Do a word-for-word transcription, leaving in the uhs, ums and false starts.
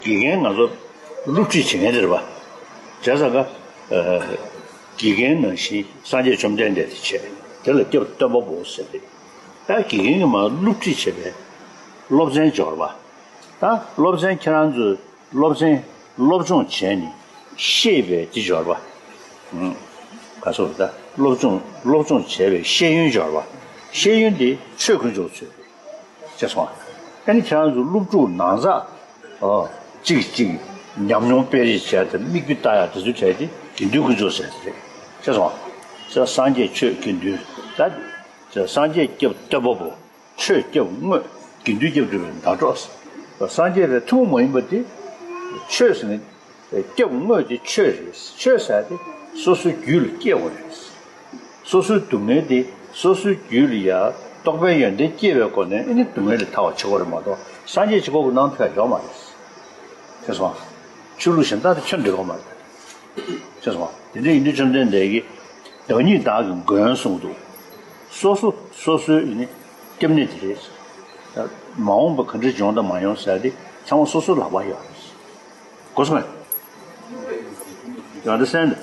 དགེ་རྒན་ང་ཚོ་སློབ་ཁྲིད་བྱེད་མཁན་དེ་རེད་པ། བྱས་ཙང་ཀ་ཨ་དགེ་རྒན་ནང་བཞིན་སངས་རྒྱས་བཅོམ་ལྡན་འདས་དེ་བྱས། དེ་ལ་སྐྱབས་སྟོན་པ་པོ་ཟེར་ཏེ། ད་དགེ་རྒན་གྱིས་མར་སློབ་ཁྲིད་བྱེད་པའི་སློབ་ཚན་སྦྱོར་བ། ད་སློབ་ཚན་ཁྱེད་རང་ཚོས་སློབ་ཚན་སློབ་སྦྱོང་བྱས་ནས་ཤེས་པའི་དེ་སྦྱོར་བ། ཨུམ། ག་སོགས་ད་སློབ་སྦྱོང་སློབ་སྦྱོང་བྱས་པའི་ཤེས་ཡོན་སྦྱོར་བ། ཤེས་ཡོན་དེ་ཆོས་དཀོན་མཆོག་ཚོས། ཤེས་སོང་ཨ། ཨ་ནི་ཁྱེད་རང་ཚོ་སློབ་ཕྲུག་ནང་ཚགས། ཨོ། གཅིག་གཅིག་ཉམས་མྱོང་སྤེལ་རེས་བྱས་ཏེ་དམིགས་ཡུལ་ལྟ་ཡག་དེ་ཚོ་བྱས་ཏེ་དགེ་འདུན་དཀོན་མཆོག་ཟེར་ཏེ་རེད། ཤེས་སོང་ཨ། ས་སངས་རྒྱས་ཆོས་དགེ་འདུན། ད་ས་སངས་རྒྱས་སྐྱབས་སྟོན་པ་པོ། ཆོས་སྐྱབས་དངོས། དགེ་འདུན་སྐྱབས་སྒྲུབ་པའི་ཟླ་གྲོགས། སངས་རྒྱས་པའི་ཐུན་མོང་མ་ཡིན་པ་དེ། ཆོས་ཟེར་ནས། སྐྱབས་དངོས་དེ་ཆོས་རེད། ཆོས་ཟེར་དེ་སོ་སོའི་རྒྱུད་ལ་སྐྱེ་དགོས་རེད། སོ་སོའི་སྡུག་བསྔལ་དེ་སོ་སོའི་རྒྱུད་ལ་ཡ་རྟོགས་པའི་ཡོན་ཏན་སྐྱེ་བའི་སྒོ་ནས་ཨ་ནི་སྡུག་བསྔལ་ལས་ཐར་བ་བྱེད་དགོས་རེད་མ་གཏོགས་སངས་རྒྱས་ཀྱི་སྐོར་གྱི་ནང་དུ་ཡ་ཡོད་མ་རེད། ཤེས་སོང་། ཆོས་ལུགས་གཞན་དག་དང་ཁྱོན་འགྲིག་གི་མ་རེད། ཤེས་སོང་། དེ་འདྲ་ཡིན་དུས་བཅོམ་ལྡན་འདས་ཀྱིས་བདག་ཉིད་བདག་གི་མགོན་གསུངས་འདུག། སོ་སོ་སོ་སོའི་ཡིན་ནི་སྐྱབས་གནས་དེ་རེད། མ་འོངས་པ་ག་འདྲ་འབྱུང་དང་མ་ཡོང་ཟེར་དེ་ཚང་མ་སོ་སོའི་ལག་པར་ཡོད་རེད། གོ་སོང་ངས། You understand?